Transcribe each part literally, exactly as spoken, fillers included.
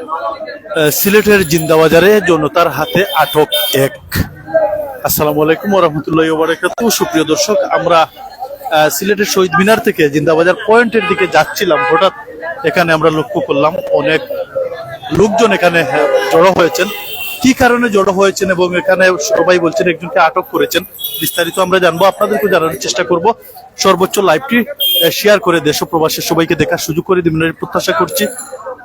আহ, সিলেটের জিন্দাবাজারে জনতার হাতে আটক এক। আসসালামু আলাইকুম ওয়া রাহমাতুল্লাহি ওয়া বারাকাতুহু। সুপ্রিয় দর্শক, আমরা আহ, সিলেটের শহীদ মিনার থেকে জিন্দাবাজার পয়েন্টের দিকে যাচ্ছিলাম, হঠাৎ এখানে আমরা লক্ষ্য করলাম অনেক লোকজন এখানে, আহ, জড়ো হয়েছেন। কি কারণে জড়ো হয়েছেন এবং এখানে সবাই বলছেন একজনকে আটক করেছেন, বিস্তারিত আমরা জানবো, আপনাদেরকে জানানোর চেষ্টা করব। সর্বোচ্চ লাইভটি, আহ, শেয়ার করে দেশ ও প্রবাসের সবাইকে দেখার সুযোগ করে দিবেন এই প্রত্যাশা করছি।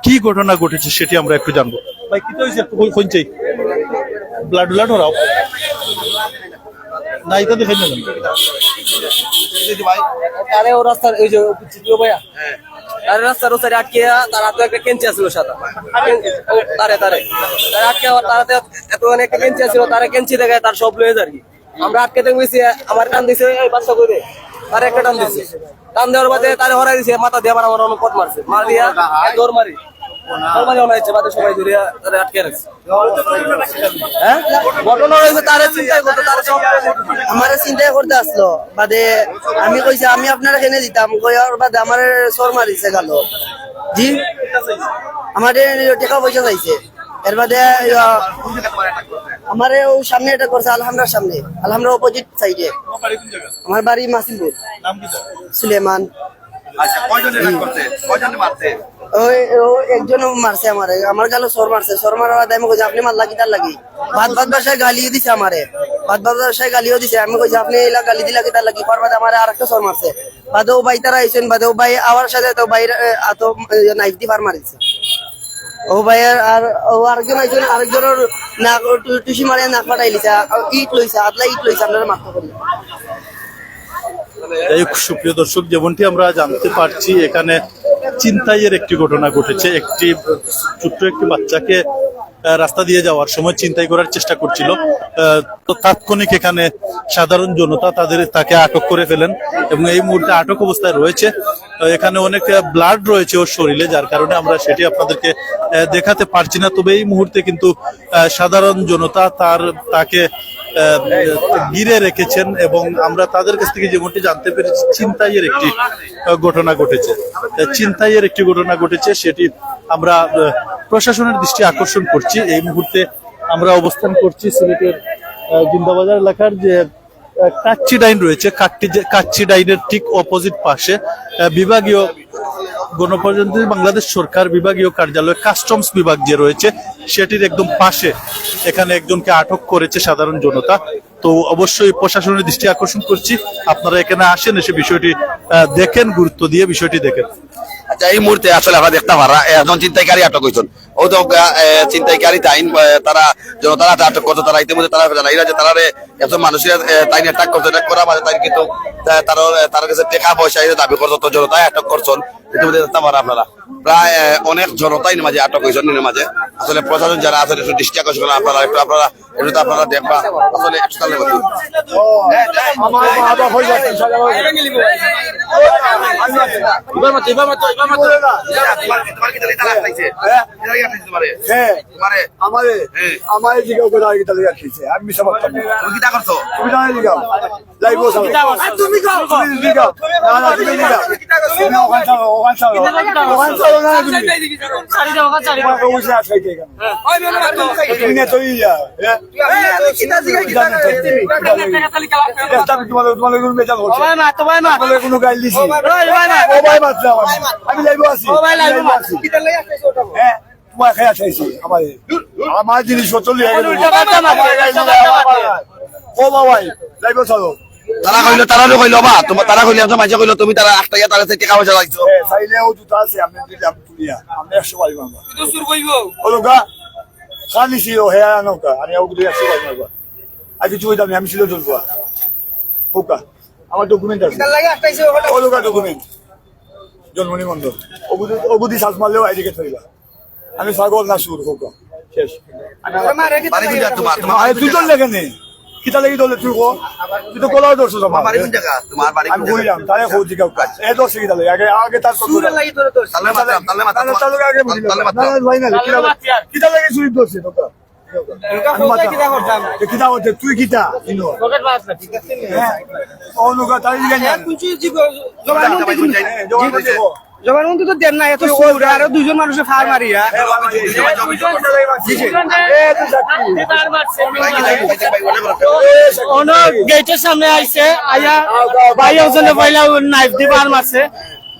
কি ঘটনা ঘটেছে সেটি আমরা একটু জানবো। ভাই, কি তো হয়েছে? একটু কই-, কোন চাই? ব্লাড ব্লাড হরাও। না, এটা দেখে নেবেন। তারে ও রাস্তার ওই যে চিটিও ভাইয়া, তারে রাস্তার ও সাইডে আটকে, তার হাতে একটা কেঞ্চি আছিল সাদা। ও, তারে, তারে। তারে আটকে, তার হাতে এত মানে একটা কেঞ্চি আছিল, তারে কেঞ্চি দেখে তার সব লয়ে যায় আর কি। আমরা আটকে দেখে গেছি, আমার টান দিছে, এই বাচ্চা কইবে, তারে একটা টান দিছে। টান দেওয়ার বাদে তারে হরাই দিছে, মাথা দিয়ে আবার আমার অনেক কট মারছে, মার দিয়া এক দৌড় মারি, দৌড় মারি অনেক হয়েছে, বাদে সবাই ধরিয়া তারে আটকে রাখছে। হ্যাঁ, ঘটনা হয়েছে, তারে চিন্তাই করতে, তারে সব আমারে চিন্তাই করতে আসলো। বাদে আমি কইছি, "আমি আপনারে কেনে দিতাম।" কইয়ার বাদে আমারে চড় মারিছে গালো। জি, আমারে টেকা পয়সা চাইছে। এর বাদে, ইয়া, আমারে ও সামনে এটা করছে, আলহামরার সামনে, আলহামরা অপোজিট সাইডে। আমার বাড়ি মাসিমপুর। নাম কি তার? সুলেমান। আচ্ছা, কয়জনে অ্যাটাক করছে? কয়জনে মারছে? ওই, ও একজন মারছে আমারে, আমার গালো চড় মারছে, চড় মারার বাদে আমি কইছি, "আপনি মারলা কিতার লাগি?" বাদ বাদ ভাষায় গালিও দিছে আমারে, বাদ বাদ ভাষায় গালিও দিছে। আমি কইছি, "আপনি এলা গালি দিলা কিতার লাগি?" কওয়ার বাদে আমারে আর একটা চড় মারছে। বাদে ও ভাই তারা আইছেন, বাদে ও ভাই আওয়ার সাথে তো ভাইর, এ, আতো, এ, নাইফ দি ফার মারিছে। ও ভাই আর, আর ও আরেকজন আইছেন, আরেকজনের নাক, টু-, টুসি মারে নাক ফাটাই লিছে, আর ইট লইছে, আদলা ইট লইছে, আপনারা মারতে পারি। যাই হোক, সুপ্রিয় দর্শক, যেমনটি আমরা জানতে পারছি, এখানে ছিনতাইয়ের একটি ঘটনা ঘটেছে। একটি ছোট্ট একটি বাচ্চাকে, আহ, রাস্তা দিয়ে যাওয়ার সময় ছিনতাই করার চেষ্টা করছিল। আহ, তো তাৎক্ষণিক এখানে সাধারণ জনতা তাদের, তাকে আটক করে ফেলেন এবং এই মুহূর্তে আটক অবস্থায় রয়েছে। আহ, এখানে অনেক, আহ, ব্লাড রয়েছে ওর শরীরে, যার কারণে আমরা সেটি আপনাদেরকে, আহ, দেখাতে পারছি না। তবে এই মুহূর্তে কিন্তু, আহ, সাধারণ জনতা তার, তাকে, আহ, ঘিরে রেখেছেন এবং আমরা তাদের কাছ থেকে যেমনটি জানতে পেরেছি, ছিনতাইয়ের একটি, আহ, ঘটনা ঘটেছে। আহ, ছিনতাইয়ের একটি ঘটনা ঘটেছে, সেটি আমরা, আহ, প্রশাসনের দৃষ্টি আকর্ষণ করছি। এই মুহূর্তে আমরা অবস্থান করছি সিলেটের, আহ, জিন্দাবাজার এলাকার যে, আহ, কাচ্চি ডাইন রয়েছে, কাচ্চি, কাচ্চি ডাইনের ঠিক অপোজিট পাশে, আহ, বিভাগীয় গণপ্রজাতন্ত্রী বাংলাদেশ সরকার বিভাগীয় কার্যালয় কাস্টমস বিভাগ যে রয়েছে, সেটির একদম পাশে এখানে একজনকে আটক করেছে সাধারণ জনতা। তো অবশ্যই প্রশাসনের দৃষ্টি আকর্ষণ করছি, আপনারা এখানে আসেন, এসে বিষয়টি, আহ, দেখেন, গুরুত্ব দিয়ে বিষয়টি দেখেন। আচ্ছা, এই মুহূর্তে আসলে আমরা দেখতে পারা একজন ছিনতাইকারী আটক হয়েছেন। ও তো, আহ, এ, ছিনতাইকারী তাইন, আহ, তারা জনতার হাতে আটক করছে, তারা ইতিমধ্যে তারা জানাইরা যে তারা একজন মানুষের, আহ, তাইন অ্যাটাক করছে, অ্যাটাক করার বাদে তাইন কিন্তু, আহ, তারা, আহ, তারা কাছে টাকা পয়সা এটা দাবি করছে, তো জনতায় আটক করছেন। ইতিমধ্যে দেখতে পারা আপনারা প্রায়, আহ, অনেক জনতাই মাঝে আটক হয়েছেন, এর মাঝে আসলে প্রশাসন যারা আছেন একটু দৃষ্টি আকর্ষণ করেন আপনারা, একটু আপনারা, একটু তো আপনারা দেখবা আসলে একটু তাহলে বলুন। আমার মা বাবা হয়ে যাচ্ছে, সারা বছর। এবার মাত্র, এবার মাত্র, এবার মাত্র। তোমার, তোমার কি তাহলে তারা আটকাইছে? হ্যাঁ? এরা কি আটকাইছে তোমারে? হ্যাঁ। তোমারে? আমারে, হ্যাঁ। আমারে জিজ্ঞাসা করে আর কি তাহলে আটকাইছে? আমি মিছা মারতাম না। তুমি কিতা করছো? তুমি তাহলে জিজ্ঞাসা। লাইভও ছাড়ো। আর তুমি গাও। তুমি গাও। না, না, তুমি গাও। তুমি ওখান ছাড়ো, ওখান ছাড়ো। ওখান ছাড়ো না, তুমি। ছাড়ি দাও, ওখান ছাড়ি দাও। তোমার অবশ্যই আটকাইছে এখানে। ওই মেয়ে, ওই মেয়ে। তুমি না তো ইয়া, হ্যাঁ? এই, আমি কিতা জিগাই, কিতা জিগাই? কিতা জিগাই? কিতা জিগাই? তোমার, তোমার কোনো বেজাল করছে? ও ভাই মা, তো ভাই মা। তোমার কোনো গাইল দিছি? ও ভাই মা। ও ভাই মা, তো আমার। আমি লাইভও আছি। ও ভাই, লাইভও আছি। কিতা লাগি আটকাইছো ওটা? হ্যাঁ? তোমার খেয়ে আটকাইছি, আমার এই। আমার জিনিসপত্র নিয়ে গেল। উল্টা পাল্টা মাত, উল্টা পাল্টা মাত। ও বাবা, লাইভও ছাড়ো। তারা কইলো, তারারে কইলো, বা, তোমার, তারা কইলো, একজন মাঝে কইলো, তুমি তারা আটকাইয়া তারা থেকে কাগজ লাগাইছো। হ্যাঁ, চাইলেও জুতা আছে, আমি দিলাম তুলিয়া। আমি একশো বাড়ি মারবো। তুই তো চুর কইবো। ও লোকা, খালি ছিল, হে আর নৌকা, আমি ওগুলো একশো বাড়ি মারবো। আর কিছু কইতাম না, আমি ছিল জুলফা। হোকা, আমার ডকুমেন্ট আছে। কিতার লাগি আটকাইছে ওখানে? ও লোকা ডকুমেন্ট। জন্মনি মন্ডল। ওগুদি, ওগুদি শ্বাস মারলেও আইডি কার্ড পাইবা। আমি ছাগল না শুয়োর, হোকা। শেষ। ওরা মারে কি বাড়ি কোন জায়গা তোমার? তোমার আরে তুই তো লেগে নেই। কিতা লাগি দলে তুই কো? তুই তো কলাও ধরছো তোমার। বাড়ি কোন জায়গা? তোমার বাড়ি আমি কোন জায়গা? কইলাম, তারে কও জিগাও কাজ। এ ধরছে কিতা লাগি? আগে, আগে তার তো সুরের লাগি ধরে ধরছে। তাহলে মাতলাম, তাহলে মাতলাম। তাহলে, তাহলে আগে বুঝলাম। তাহলে মাতলাম। না, না, ভাই না, কিতা লাগি? কিতা লাগি চুরি ধরছে তোমরা? আমি মাতলাম। মাথা। এ কিতা করছে? তুই কিতা? ইনো। পকেট মাছ না, ঠিক আছে? হ্যাঁ। ও লোক তাহলে জিগাই না। হ্যাঁ, তুই চুরি জিগো, জমা করতে দিন। হ্যাঁ, জমা করতে দিন। জবানবন্দি তো দেন না, এত সুর, আরো দুইজন মানুষে ফার মারিয়া। অনো গেটের সামনে আইছে, আইয়া ভাই একজনে পয়লা নাইফ দি ফার মারছে,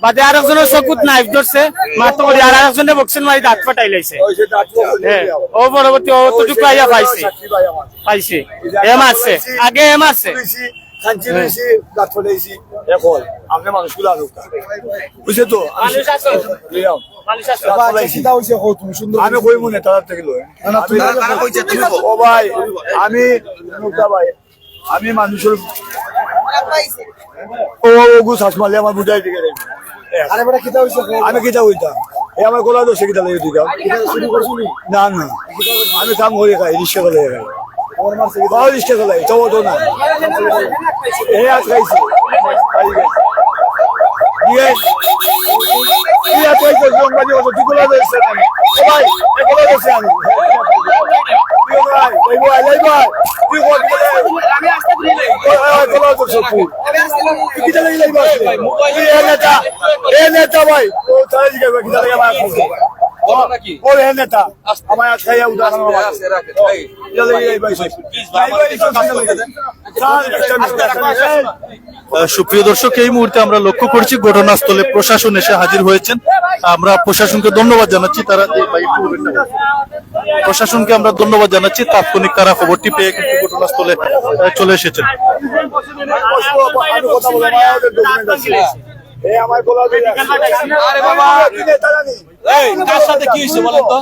বাদে আরেকজনের চকুত নাইফ ধরছে, মারতে করি আর আরেকজনে বক্সিং মারি দাঁত ফাটাই লাইছে। ও পরবর্তী অতটুকু আইয়া পাইছে, পাইছে। এ মারছে, আগে এ মারছে। খানচি রইছি, দাঁত ফটাইছি। এখন আপনি মানুষগুলো আনুক। বুঝছে তো? আমি মানুষ আছো। লইয়াম। মানুষ আছো। দাঁত ফটাইছি। কিতা হইছে কও তুমি সুন্দর আমি কইমু না, তারা থেকে লই। না, না, তুমি তারা, তারা কইছে, তুমি কও। ও ভাই, আমি, মুক্তা ভাই, আমি মানুষের ও, ও, ওগু শ্বাস মারলে আমার বুঝাই দিকে রে। আরে বেটা, কিতা হইছে কও? আমি কিতা হইতাম? এই আমার গলা দোষে কিতা লাগে দিতাম? কিতা চুরি করছো নি? না, না। আমি কাম করে খাই, রিক্সা করে খাই। আমার মারছে কি? বাবা রিক্সা চালাই, তো তো না। এ আজ খাইছে। খাই গেছে। দিয়ে, তুই আজ খাইছে, জঙ্গলি হতো, তুই গোলা ধরছে না। ও ভাই, এ গোলা ধরছে আমি। তুই ভাই, এই ভাই, এই ভাই, তুই কত গোলা ধরছে? আমি আস্তে করে নেই। ওই, ওই, গোলা ধরছে তুই। আমি আস্তে করে নেই। তুই কিতা লাগি লাগি আসলে? তুই এ নেতা, এ নেতা ভাই। ও তারা জিজ্ঞাসা করে, কিতা লাগি আমার আসছে? বলো নাকি? ও এ নেতা। আমার আজকে ইয়া উদাহরণ আছে, আছে, রাখে, ভাই। ইয়া লাগি এই ভাই, ভাই। Please, ভাই, আমার কিছু কাজ করতে দেন। স্যার, একটা মিনিট, একটা মিনিট। আহ, সুপ্রিয় দর্শক, এই মুহূর্তে আমরা লক্ষ্য করছি ঘটনাস্থলে প্রশাসন এসে হাজির হয়েছেন। আমরা প্রশাসনকে ধন্যবাদ জানাচ্ছি, তারা এই ভাই একটু বলবেন না। প্রশাসনকে আমরা ধন্যবাদ জানাচ্ছি, তাৎক্ষণিক তারা খবরটি পেয়ে কিন্তু ঘটনাস্থলে, আহ, চলে এসেছেন। আমি কথা বলবো, আমার ওদের document আছে। এই আমার গোলাপি আছে। আরে বাবা। এই, কার সাথে কি হইছে বলেন তো?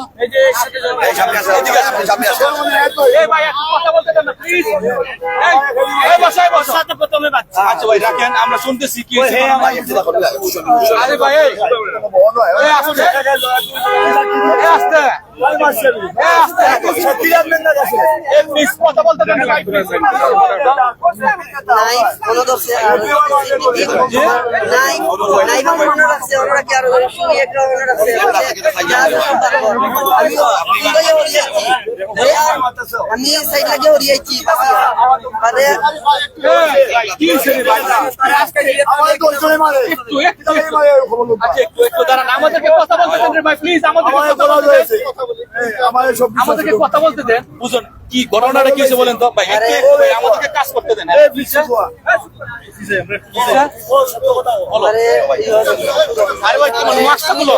এই সামনে আসো, সামনে আসো। এই ভাই, একটু কথা বলতে দেন না, please। এই, এই বসো, এই বসো। সাথে প্রথমে বাচ্চা। আচ্ছা ভাই, রাখেন, আমরা শুনতেছি কি হইছে। আরে ভাই, এই। এই আস্তে। এই আস্তে। এই আস্তে। এই please, কথা বলতে দেন না ভাই। নাইফ, কোনো ধরছে আর নাইফ, নাইফ কোনো রাখছে, ওরা কি আর ওরা শুনি একটা ওরা রাখছে। আমি, আমি সাইড লাগিয়া উড়িয়ে আইছি। আরে, আমার দোষ ধরে মারে। একটু, একটু, একটু। আচ্ছা, একটু, একটু দাঁড়ান, আমাদেরকে কথা বলতে দেন রে ভাই, please, আমাদেরকে কথা বলতে দেন। আমাদেরকে কথা বলতে দেন। বুঝুন, কি ঘটনাটা কি হয়েছে বলেন তো ভাই? আরে, একটু, একটু ভাই, আমাদেরকে কাজ করতে দেন। এই, please, বলো। আরে, আরে ভাই, তোমার mask টা খুলো।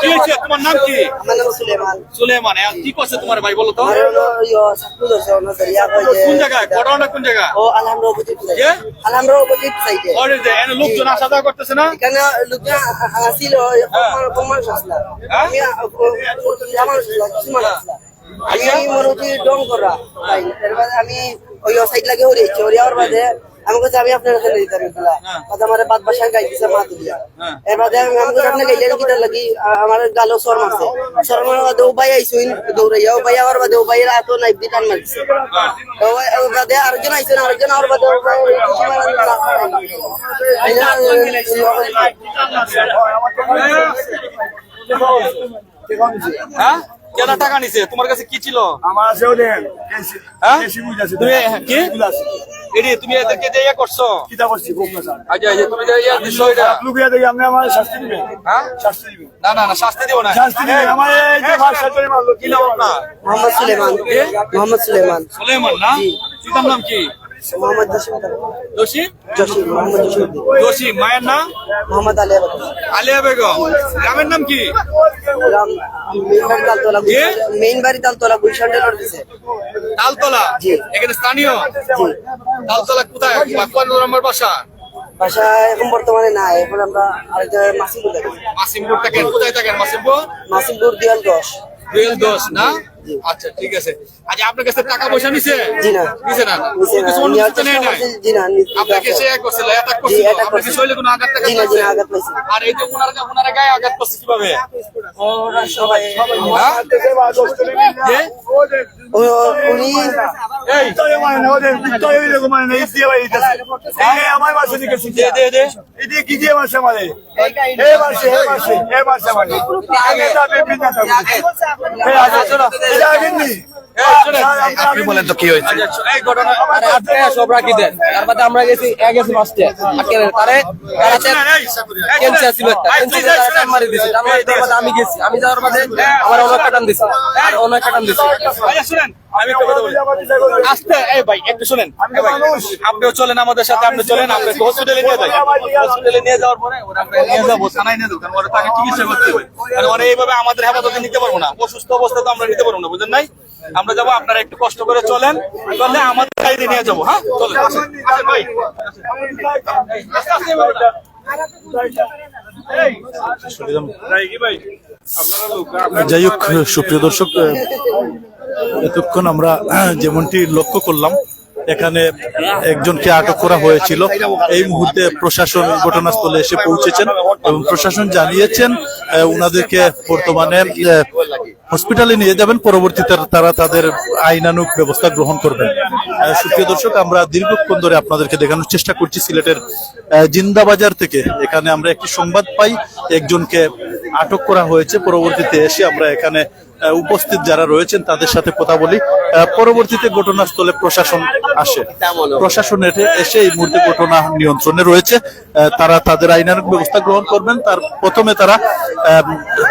কি হয়েছে? তোমার নাম কি? আমার নাম সুলেমান। সুলেমান, এখন কি করছে তোমার ভাই, বলো তো? আরে, হলো, ইয়ো, সাপ্পু ধরছে, ওনার দরিয়া কই যে কোন জায়গায়? ঘটনাটা কোন জায়গা? ও, আলহামরা opposite side। কে? আলহামরা opposite side এ। ওরে যে, এনে লোকজন আসা যাওয়া করতেছে না? এখানে লোকজন আ-, আ-, আসিল, হ্যাঁ। কম, কম মানুষ আসলা। হ্যাঁ? আমি, আ, ও, ও, ও, আমার আসলা, কিছু মানুষ আসলা। আমি আচ্ছা। মনে হচ্ছি ডং করা। তাই, এর বাদে আমি ওই side লাগে হরিয়েছি, হরিয়ার বাদে আমি কইছি, "আমি আপনার এখানে দিতাম এগুলা।" হ্যাঁ। বাদে আমার বাদ বাসায় গাই দিছে মা তুলিয়া। হ্যাঁ। এর বাদে আমি, আমি কইছি, "আপনি গাইলেন কিতার লাগি?" আ-, আমার গালো সর মারছে। সর মারার বাদে ও ভাই আইসুইন দৌড়াইয়া, ও ভাই আওয়ার বাদে ও ভাইয়ের হাতও নাইফ দি টান মারছে। হ্যাঁ। ও ভাই, ও বাদে আরেকজন আইসুইন, আরেকজন আওয়ার বাদে ও ভাই এই কিছু মারার না। হ্যাঁ? কেন টাকা নিছে? তোমার কাছে কি ছিল? আমার আছে ওদের। হ্যাঁ? দেশি মুরগি আছে। তুমি কি? মুরগি আছে। এডি, তুমি এদেরকে দিয়ে ইয়ে করছো? কিতা করছি? খুব মজা। আচ্ছা, আচ্ছা, তুমি যে ইয়ে দিছো এটা। লুকিয়ে দেখি, আপনি আমার শাস্তি দিবেন। হ্যাঁ? শাস্তি দিবেন। না, না, না, শাস্তি দিব না। শাস্তি দিবেন। আমার এই যে পাঁচ সাত জনে মারলো, কি নাম আপনার? মোহাম্মদ সুলেমান। কে? মোহাম্মদ সুলেমান। সুলেমান না? জি। পিতার নাম কি? মোহাম্মদ জসিম। জসিম? জসিম, মোহাম্মদ জসিম উদ্দিন। জসিম, মায়ের নাম? মোহাম্মদ আলিয়া বেগম। আলিয়া বেগম। গ্রামের নাম কি? গ্রাম মেইন বাড়ি তালতলা, জি? গুলশান, মেইন বাড়ি তালতলা, গুলশান টেলর দিছে। তালতলা? জি। এখানে স্থানীয়? জি। তালতলা কোথায়? বা কত নম্বর বাসা? বাসা এখন বর্তমানে নাই, এখন আমরা আরেকটা মাসিমপুর থাকি। মাসিমপুর থাকেন? কোথায় থাকেন মাসিমপুর? মাসিমপুর দুই এল দশ। দুই এল দশ না? জি। আচ্ছা, ঠিক আছে। আচ্ছা, আপনার কাছে টাকা পয়সা নিছে? জি না। নিছে না? নিছে না। কিছু নেওয়ার অনুমতি চেষ্টা নেয় নাই? করছি, জি না, নি-, আপনাকে সে এক করছিল, attack জি, করছিল? attack আপনার কি করছিল। শরীরে কোনো আঘাত টাঘাত জি না, জি না, লাগছে? আঘাত পাইছি। আর এই যে ওনার গা-, ওনার গায়ে আঘাত করছে কিভাবে? ওরা সবাই, সবাই হ্যাঁ? কে? ও, উনি এই। আমার মাসে নিকেছি। দে, দে, দে। এই যে কি দিয়ে মারছে আমারে? এ মারছে, এ মারছে, এ মারছে আমারে। আগে যাবে, বিনা যাবে। এ আগে, এটা আগে নি। আপনি বলেন তো কি হয়েছে? আচ্ছা, এই ঘটনা, আরে আটকে সব রাখি দেন। তার বাদে আমরা গেছি, এ গেছে ফার্স্টে। আটকে দেন। তারে, তারা কেন চেয়েছিল একটা, কেন চেয়েছিল একটা মারি দিছে। তার বাদে, তার বাদে আমি গেছি, আমি যাওয়ার বাদে আমার অনেক কাটান দিছে, আর অনেক কাটান দিছে। আচ্ছা, শুনেন, আমি একটা কথা বলি। আস্তে, এই ভাই, একটু শুনেন। এই ভাই, আপনিও চলেন আমাদের সাথে, আপনি চলেন, আমরা একটু হসপিটালে নিয়ে যাই। হসপিটালে নিয়ে যাওয়ার পরে ওরা আমরা নিয়ে যাবো, থানায় নিয়ে যাবো, কারণ ওরা তো আগে চিকিৎসা করতে হবে। কারণ ওরা এইভাবে আমাদের হেফাজতে নিতে পারবো না, অসুস্থ অবস্থা তো আমরা নিতে পারবো না, বুঝলেন নাই? আমরা যাবো, আপনারা একটু কষ্ট করে চলেন, চলে আমাদের সাইডে নিয়ে যাবো। হ্যাঁ, চলেন, আসেন, আসেন ভাই। আস্তে আস্তে এভাবে না। যাই হোক, সুপ্রিয় দর্শক, আহ, এতক্ষণ আমরা, আহ, যেমনটি লক্ষ্য করলাম, এখানে একজনকে আটক করা হয়েছিল। এই মুহূর্তে প্রশাসন ঘটনাস্থলে এসে পৌঁছেছেন এবং প্রশাসন জানিয়েছেন, আহ, ওনাদেরকে বর্তমানে, আহ, হসপিটালে নিয়ে যাবেন, পরবর্তীতে তারা তাদের আইনানুগ ব্যবস্থা গ্রহণ করবেন। আহ, সুপ্রিয় দর্শক, আমরা দীর্ঘক্ষণ ধরে আপনাদেরকে দেখানোর চেষ্টা করছি সিলেটের, আহ, জিন্দাবাজার থেকে। এখানে আমরা একটি সংবাদ পাই, একজনকে আটক করা হয়েছে। পরবর্তীতে এসে আমরা এখানে, আহ, উপস্থিত যারা রয়েছেন তাদের সাথে কথা বলি। আহ, পরবর্তীতে ঘটনাস্থলে প্রশাসন আসে। প্রশাসন এসে, এসে এই মুহূর্তে ঘটনা নিয়ন্ত্রণে রয়েছে। আহ, তারা তাদের আইনানুগ ব্যবস্থা গ্রহণ করবেন। তার প্রথমে তারা, আহ,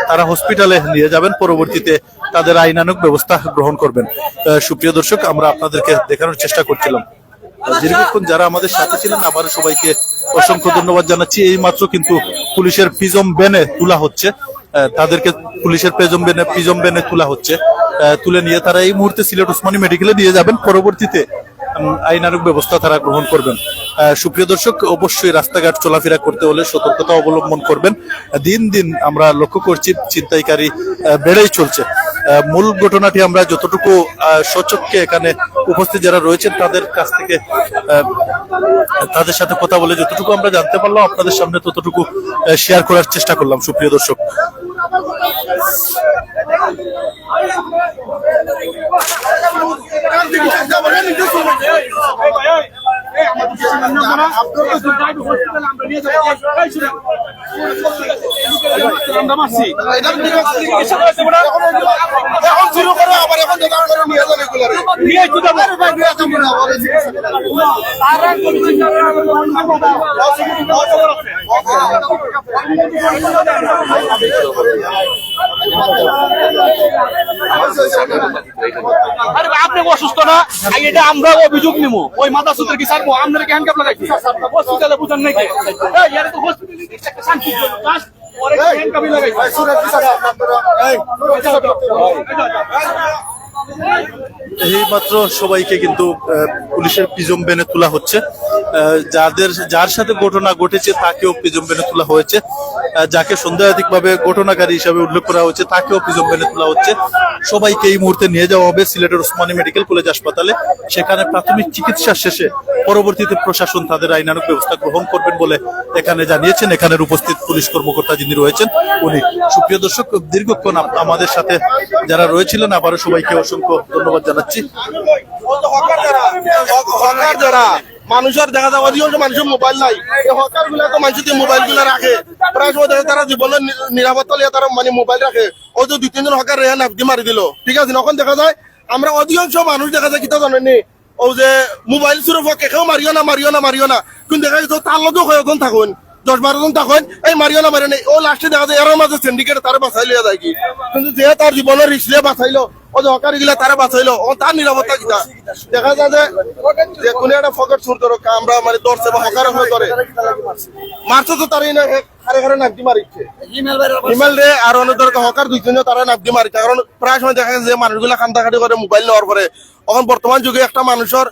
তারা হসপিটালে নিয়ে যাবেন, পরবর্তীতে তাদের আইনানুগ ব্যবস্থা গ্রহণ করবেন। আহ, সুপ্রিয় দর্শক, আমরা আপনাদেরকে দেখানোর চেষ্টা করছিলাম। আহ, দীর্ঘক্ষণ যারা আমাদের সাথে ছিলেন, আবার সবাইকে অসংখ্য ধন্যবাদ জানাচ্ছি। এই মাত্র কিন্তু পুলিশের প্রিজম ভ্যানে তোলা হচ্ছে, আহ, তাদেরকে পুলিশের প্রিজম ভ্যানে, প্রিজম ভ্যানে তোলা হচ্ছে। আহ, তুলে নিয়ে তারা এই মুহূর্তে সিলেট ওসমানী মেডিকেলে নিয়ে যাবেন। পরবর্তীতে, উম, আইনানুগ ব্যবস্থা তারা গ্রহণ করবেন। আহ, সুপ্রিয় দর্শক, অবশ্যই রাস্তাঘাট চলাফেরা করতে হলে সতর্কতা অবলম্বন করবেন। দিন দিন আমরা লক্ষ্য করছি ছিনতাইকারী, আহ, বেড়েই চলছে। আহ, মূল ঘটনাটি আমরা যতটুকু, আহ, স্বচক্ষে এখানে উপস্থিত যারা রয়েছেন তাদের কাছ থেকে, আহ, তাদের সাথে কথা বলে যতটুকু আমরা জানতে পারলাম, আপনাদের সামনে ততটুকু, আহ, শেয়ার করার চেষ্টা করলাম, সুপ্রিয় দর্শক। এখন শুরু করো, আবার এখন দেখা করে নিয়ে যাবে এগুলারে। নিয়ে একটু যাবো। আরে ভাই, নিয়ে যাবো না, আবার এই জিনিস। আরে ভাই, আপনি অসুস্থ না? আগে এটা আমরা অভিযোগ নিমু। ওই মাথা সুদের কি ছাড়বো? আপনারা কি হ্যান্ডকাপ লাগাইছি? হসপিটালে বুঝান নাকি? এই, এরা তো হসপিটালে একটা শান্তির জন্য। Just ওরা কি হ্যান্ডকাপই লাগাইছে? এই মাত্র সবাইকে কিন্তু, আহ, পুলিশের প্রিজম ভ্যানে তোলা হচ্ছে। আহ, যাদের, যার সাথে ঘটনা ঘটেছে তাকেও প্রিজম ভ্যানে তোলা হয়েছে। আহ, যাকে সন্দেহাতীতভাবে ঘটনাকারী হিসাবে উল্লেখ করা হয়েছে তাকেও প্রিজম ভ্যানে তোলা হচ্ছে। সবাইকে এই মুহূর্তে নিয়ে যাওয়া হবে সিলেটের ওসমানী মেডিকেল কলেজ হাসপাতালে। সেখানে প্রাথমিক চিকিৎসা শেষে পরবর্তীতে প্রশাসন তাদের আইনানুগ ব্যবস্থা গ্রহণ করবেন বলে এখানে জানিয়েছেন এখানের উপস্থিত পুলিশ কর্মকর্তা যিনি রয়েছেন উনি। সুপ্রিয় দর্শক, দীর্ঘক্ষণ আপ-, আমাদের সাথে যারা রয়েছিলেন, আবারও সবাইকে অসংখ্য ধন্যবাদ জানাচ্ছি। হকার যারা, হকার যারা, মানুষের দেখা যায় অধিকাংশ মানুষের মোবাইল নাই। এই হকার গুলা তো মানুষের মোবাইল গুলা রাখে, প্রায় সময় দেখা যায় তারা জীবনের নি-, নিরাপত্তা লিয়ে তারা মানে মোবাইল রাখে। ওই যে দুই তিনজন হকার রেহান আফদি মারি দিল, ঠিক আছে, এখন দেখা যায় আমরা অধিকাংশ মানুষ দেখা যায় কিতা জানেননি, ও যে মোবাইল চুরর পক্ষে কেউ মারিও না, মারিও না, মারিও না, কিন্তু দেখা গেছে তার লগে কয়েকজন থাকইন, দশ বারো জন থাকইন, এই মারিও না, মারিও না, ও লাস্টে দেখা যায় এরার মাঝে সিন্ডিকেট তারে বাঁচাই লইয়া যায় কি, কিন্তু যে তার জীবনের রিস্ক নিয়া বাঁচাইলো, ও যে হকারি গিলা তারে বাঁচাইলো, ও তার নিরাপত্তা কিতা? দেখা যায় যে, যে কোনো একটা পকেট চুর ধরো, আমরা মানে ধরছে বা হকার হয়ে ধরে, মারছে তো তারই না, খারে খারে নাক দি মারিচ্ছে। হিমেল রে আর অনেক ধরো হকার দুই তিনজন তারা নাক দি মারিচ্ছে, কারণ প্রায় সময় দেখা গেছে যে মানুষগুলা কান্দাকাটি করে মোবাইল নেওয়ার পরে, এখন বর্তমান যুগে একটা মানুষের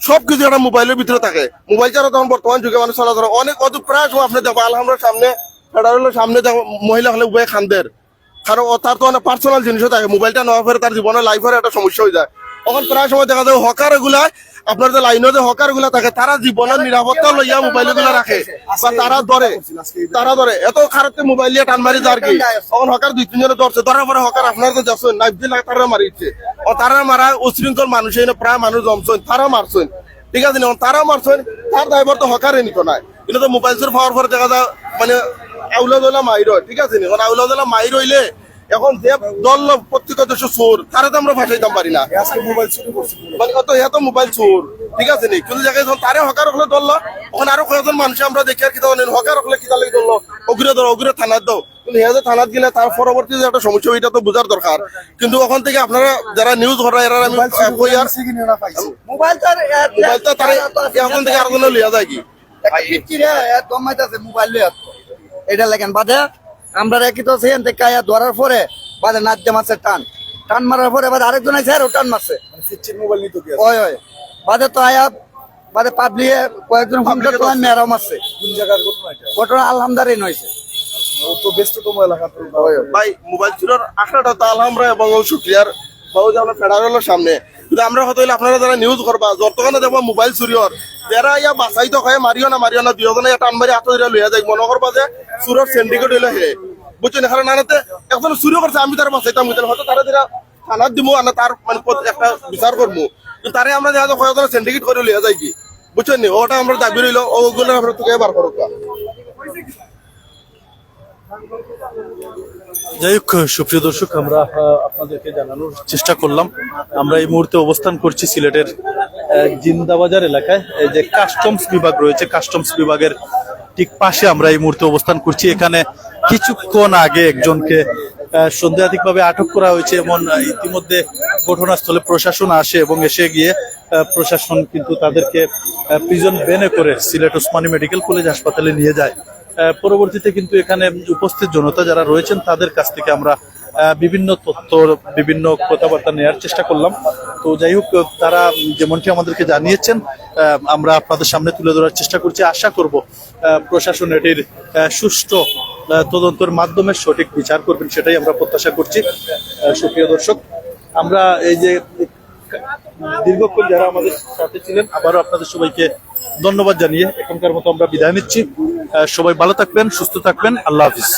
সবকিছু একটা মোবাইলের ভিতরে থাকে, মোবাইল ছাড়া তখন বর্তমান যুগে মানুষ চলাচল অনেক অত প্রায় সময় আপনি দেখবো আলহামরার সামনে, ফেডারেলের সামনে দেখো মহিলা হলে উভয়ে কান্দের, কারণ ও তার তো অনেক পার্সোনাল জিনিসও থাকে, মোবাইলটা নেওয়ার পরে তার জীবনের লাইফের একটা সমস্যা হয়ে যায়। এখন প্রায় সময় দেখা যায় হকার গুলা, আপনার যে লাইনে যে হকার গুলা থাকে তারা জীবনের নিরাপত্তা লইয়া মোবাইল গুলা রাখে বা তারা ধরে, তারা ধরে এত খারাপ মোবাইল নিয়ে টান মারি যার কি। তখন হকার দুই তিনজনে ধরছে, ধরার পরে হকার আপনার তো যাচ্ছেন নাইফ দিয়ে তারা মারিচ্ছে। ও তারা মারা উশৃঙ্খল মানুষ, এনে প্রায় মানুষ জমছেন, তারা মারছেন, ঠিক আছে নি? তারা মারছেন, তার দায়ভার তো হকারে নিত নাই। এটা তো মোবাইল চুর পাওয়ার পরে দেখা যায় মানে আউলা দলা মাইর হয়, ঠিক আছে নি? এখন আউলা দলা মাইর হইলে এখন যে ধরলো প্রত্যেক দেশে চোর, তারে তো আমরা ফাঁসাইতাম পারি না। আজকে মোবাইল চুরি করছে। মানে অত এত মোবাইল চোর, ঠিক আছে নি? কিন্তু জায়গায় যখন তারে হকার হকলে ধরলো, ওখানে আরো কয়েকজন মানুষ আমরা দেখি আর কি, তখন হকার হকলে কিতা লাগি ধরলো, ওগুরে ধরো, ওগুরে থানাত দাও। কিন্তু হে যে থানাত গেলে তার পরবর্তী যে একটা সমস্যা, এটা তো বোঝার দরকার। কিন্তু ওখান থেকে আপনারা যারা নিউজ করা, এরা আমি কই আর মোবাইল তো আর মোবাইল তো তারা এখন থেকে আরো লইয়া যায় কি? একটা ফিফটি রে, এ দমাইত আছে মোবাইল লইয়া। এটা লেখেন বাদে আমরা রেখে তো সেখান থেকে আয়া ধরার পরে বাদে নাচ মারছে টান। টান মারার পরে বাদে আরেকজন আছে, আরো টান মারছে। ফিফটির মোবাইল নিতে গিয়ে ওই ওই। বাদে তো আয়া বাদে পাবলিকে কয়েকজন ফোন করতে হয়, মেয়েরাও মারছে। কোন জায়গার ঘটনা এটা? ঘটনা আলহামদারিন হয়েছে। ও তো ব্যস্ততম এলাকা তো। ভাই, মোবাইল চুরির আখড়াটা তো আলহামরা এবং ও শুক্রিয়ার বাবু যে আমরা ফেডারেলের সামনে। কিন্তু আমরা কথা হইলে আপনারা যারা নিউজ করবা, যতক্ষণে দেখবা মোবাইল চুরি হর, যারা ইয়া বাঁচাইতে হয়, মারিও না, মারিও না, দুইজনে ইয়া টান মারি আতো ধরে লইয়া যাই, মনে করবা যে চুরর সিন্ডিকেট হইলে হে। বুঝছেন? কারণ আনাতে একজন চুরি করছে, আমি তারা বাঁচাইতাম, বুঝছেন? হয়তো তারা যারা থানাত দিমু, আনা তার মানে প্রতি একটা বিচার করবো। কিন্তু তারে আমরা দেখা যায় কয়েকজন সিন্ডিকেট করে লইয়া যাই কি, বুঝছেন নি? ওটা আমরা দাবি রইল, ওগুলো আমরা তোকে বার করুক। যাই হোক, সুপ্রিয় দর্শক, আমরা আহ, আপনাদেরকে জানানোর চেষ্টা করলাম, আমরা এই মুহূর্তে অবস্থান করছি সিলেটের আহ, জিন্দাবাজার এলাকায়। এই যে কাস্টমস বিভাগ রয়েছে, কাস্টমস বিভাগের ঠিক পাশে আমরা এই মুহূর্তে অবস্থান করছি। এখানে কিছুক্ষণ আগে একজনকে আহ, সন্দেহাতীতভাবে আটক করা হয়েছে, এমন আহ, ইতিমধ্যে ঘটনাস্থলে প্রশাসন আসে এবং এসে গিয়ে আহ, প্রশাসন কিন্তু তাদেরকে প্রিজন ভ্যানে করে সিলেট ওসমানী মেডিকেল কলেজ হাসপাতালে নিয়ে যায়। আহ, পরবর্তীতে কিন্তু এখানে উপস্থিত জনতা যারা রয়েছেন তাদের কাছ থেকে আমরা আহ, বিভিন্ন তথ্য, বিভিন্ন কথাবার্তা নেওয়ার চেষ্টা করলাম। তো যাই হোক, তারা যেমনটি আমাদেরকে জানিয়েছেন, আহ, আমরা আপনাদের সামনে তুলে ধরার চেষ্টা করছি। আশা করব আহ, প্রশাসন এটির আহ, সুষ্ঠু আহ, তদন্তের মাধ্যমে সঠিক বিচার করবেন, সেটাই আমরা প্রত্যাশা করছি। আহ, সুপ্রিয় দর্শক, আমরা এই যে দীর্ঘক্ষণ যারা আমাদের সাথে ছিলেন, আবারও আপনাদের সবাইকে ধন্যবাদ জানিয়ে এখনকার মতো আমরা বিদায় নিচ্ছি। আহ, সবাই ভালো থাকবেন, সুস্থ থাকবেন, আল্লাহ হাফিজ।